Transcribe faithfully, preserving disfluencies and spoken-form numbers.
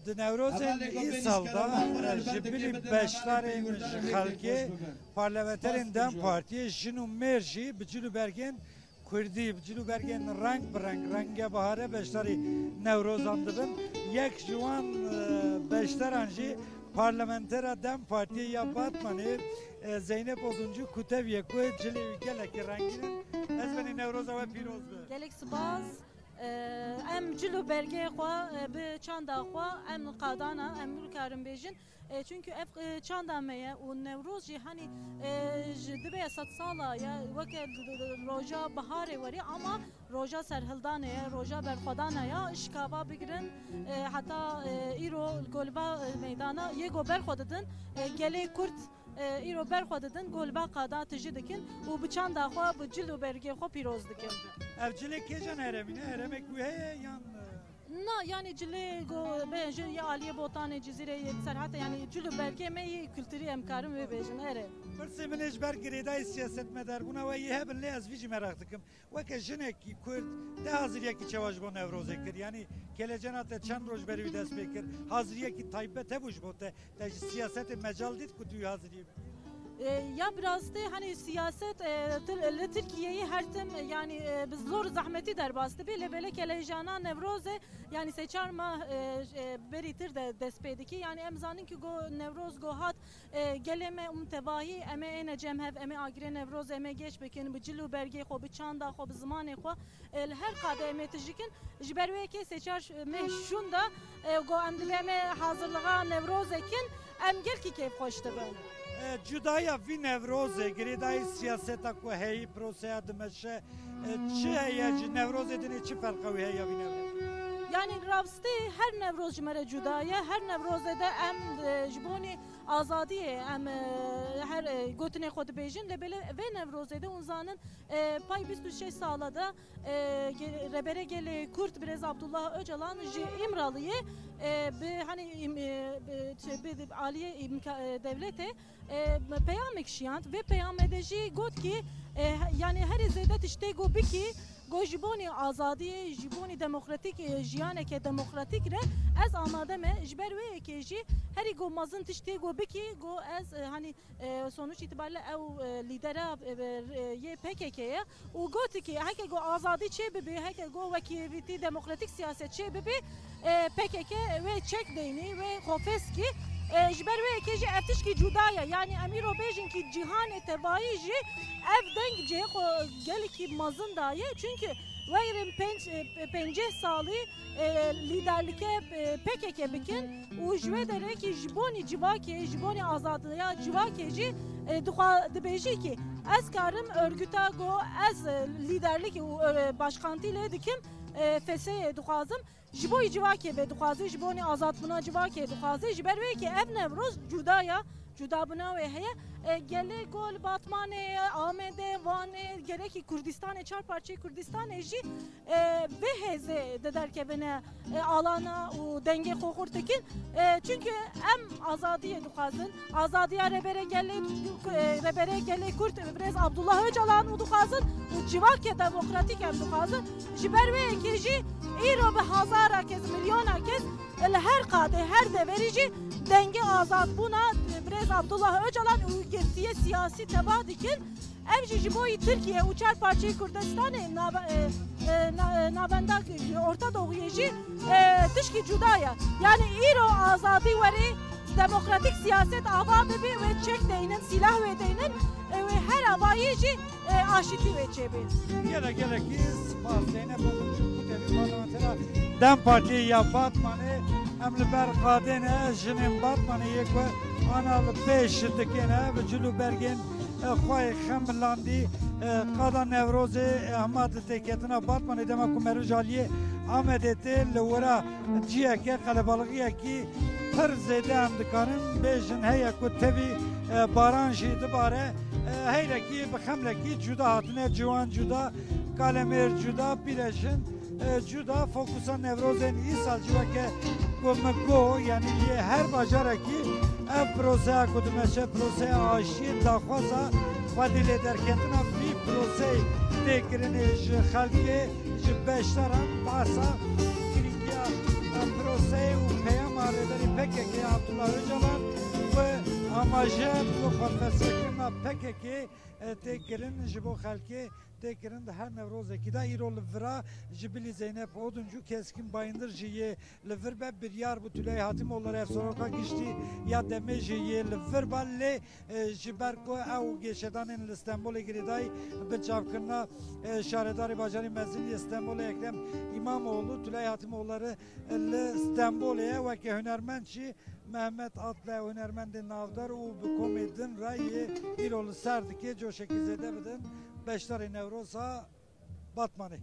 Di Newrozên îsal de ji bilî beşdarên ji xelkê, parlamenterên DEM Partiyê, jin û mêr jî bi cil û bergên kurdî, bi cil û bergên reng bi reng, renge bihare beşdarî Newrozan dibin. Yek ji wan, e, beşdaran jî parlamentera DEM Partiyê ya Batmanê, e, Zeynep Oduncu, ku tev ye ku cilê wî gelekî rengîn in. Ez benî Newroza we pîroz be. Gelek spas. Em cil û bergê xwe, e, bi çanda xwe em qadana, em nikarin bêjin. E, çünkü ev, e, çanda me ye û Newroz jî, hani, e, ji dibe sed sala ye, weke d-, d-, d-, roja biharê werî, ama roja serhildanê ye, roja berxwedana ye, ji kava bigirin, e, heta, e, îro goliva, e, meydana yê go berxwe didin, e, gelê Kurd, e, îro berxwe didin, goliva qada tijî dikin û bi çanda xwe, bi cil û bergê xwe pîroz dikin. Ev cilê kêjan heremî ne? Heremek wî heye yan, e? Na, yani cilê go bêjin ya aliyê Botanê, Cizîrê, yê Serhatê, yani cil û bergê me yê kulturî em karin wê bêjin, erê. Pirsê min ê ji ber girêdayî siyasetmedarbûna we yê hebin, lê ez vî jî meraq dikim. Weke jinekî Kurd, te haziriyekî çawa ji bo Newrozê kir? Yani kelecena te çend roj berî wî dest pê kir? Haziriyekî taybet hebû ji bo te? Te ji siyasetê mecal dît ku tu wî haziriyê bikî? E, ya bi rastî, hani siyaset, e, Tir-, li Tirkiyeyê her tim, e, yani, e, bi zor zehmetî derbas dibe, lê belê kelejana Newrozê, yani sê çar mah, e, e, berî tir de dest pê dikî. Yani em zanin ki go Newroz go hat, e, gelê me û tevahî, em ê êne cem hev, em ê agirê Newrozê, em ê geş bikin, bi cil û bergê xwe, bi çanda xwe, bi zimanê xwe, e, li her qadê em ê tijî kin. Ji ber wê yekê sê çar meh şûnda, e, go em divê em ê hazirliga Newrozê kin, em gelkî kêfxweş dibin. E, cudaya vî Newrozê, girêdayî siyaseta ku heyî proseya dimeşe, e, çi heye ji Newrozê dinê, çi ferqa wî heye ya vî Newrozê? Yani rastî her Newroz ji me re cuda ye. Her Newrozê de em, e, ji bonî azadiyê em, e, her, e, gotinê xwe dibêjin. Lê belê vê Newrozê de hûn zanin, e, pay bîst û şeş sala de e, ge-, Rêberê Gelê Kurd Birêz Abdullah Ocalan ji Îmraliyê, e, bi, hani, im-, e, bi, çi, bi, bi aliyê imka-, e, dewletê, e, peyamek şiyand. Vê peyamê de jî got ki, e, he-, yani herî zêde tiştê go bikî, go ji bonî azadiyê, ji bonî demokratîk, e, jiyaneke demokratîk re ez amade me. Ji ber wê yekê jî herî go mezin tiştê go bikî, go ez, e, hani, e, sonuç itibariyle ew, e, lîdera, e, e, yê P K K ye û got ki heke ku azadî çê bibe, heke ku wekîvîtî demokratîk siyaset çê bibe, e, P K K wê çek deynî, wê xwe fes kî. E, ji ber wê yekê jî ev tişkî cuda ye. Yani em îro bêjin ki cîhanê tevayî jî ev deng cihê xwe gelekî mezin daye. Çünkü werin pênc, e, pêncî salî e, lîderlike, e, P K K bikin û ji wê derê kî ji bonî civakê, ji bonî azadiya civakê jî, e, dixwa-, dibêjî kî ez karim örgüta ku ez, e, lîderlik û, e, başkantî lê dikim, e, fesê dixwazim. Ji bo civakê vê dixwazê, ji bonî azadbûna civakê dixwazê. Ji ber wê kî ev Newroz cuda ya. Cudabûna wê heye. E, gelê gol Batmanê, Amedê, Vanê, gerekî Kurdistanê, çar parçeyê Kurdistanê jî, e, vê hêzê de derkevine, e, alana û dengê xwe xurt dikin. E, çünkü em azadiyê dixwazin. Azadiya Rêberê Gelê, e, Rêberê Gelê Kurd, Birêz Abdullah Ocalan û dixwazin û civakê demokratîk em dixwazin. Ji ber wê yekê jî îro bi hezara kes, milyona kes li her qadê, her deverî jî dengê azadbûna Birêz Abdullah Ocalan û girtiyê siyasî teva dikin. Ev jî ji bo yî Tirkiye û çar parçeyê Kurdistanê nave-, e, e, na-, e, navenda Orta Doğuyê jî, e, tişkî cuda ye. Yani îro azadî werê demokratîk siyaset ava bibe, wê çek deynin, sîlah wê deynin, e, wê her avayî jî e, aşitî wê çêbê. Gelek gelekî spas. Zeynep Oduncu, ku tevî parlamentera DEM Partiyê ya Batmanê, em li ber qadê ne, jinên Batmanê yê ku ana li pêş dikêne, bi cil û bergên, e, xwe yê xemilandî, e, qada Newrozê, e, hema di têketina Batmanê dema ku meriv ji aliyê Amedê tê li wira ciyeke qelebalixiyekî pir zêde em dikarin bêjin heye ku tevî, e, baran jî dibare. E, heyrekî bi xemlekî cuda hatine, ciwan cuda, kalemêr cuda, pîrejin, e, cuda. Fokusa Newrozên îsal jî weke ku min got, yanî li her bajarekî ev proseya ku dimeşe, proseya aşiyê, daxwaza xwedî lê derketina vî proseyê tê kirinê ji xelkê, ji beşdaran behsa girîngiya, e, proseyê û peyama re Aje bi xwefesekirina P K K e, tê kirin ji bo xelkê, tê kirin di her Newrozekî de. Îro li vira ji bilî Zeynep Oduncu, Keskin Bayındır jî yê li vir be. Biryar bû Tülay Hatimoğulları, ev soroka giştî ya demê jî yê li vir be, lê e, ji ber ku ew geşedanên li Stenbolê girêdayî bi çavkirina, e, şaredarê bajarê mezin yê Stenbolê Ekrem İmamoğlu, Tülay Hatimoğulları li Stenbolê ye. Weke hunermend jî Mehmet Atlı, hunermendê navdar û bi komê din re yê îro li ser dike. Coşekî zêde bidin beşdarê Newroza Batmanê.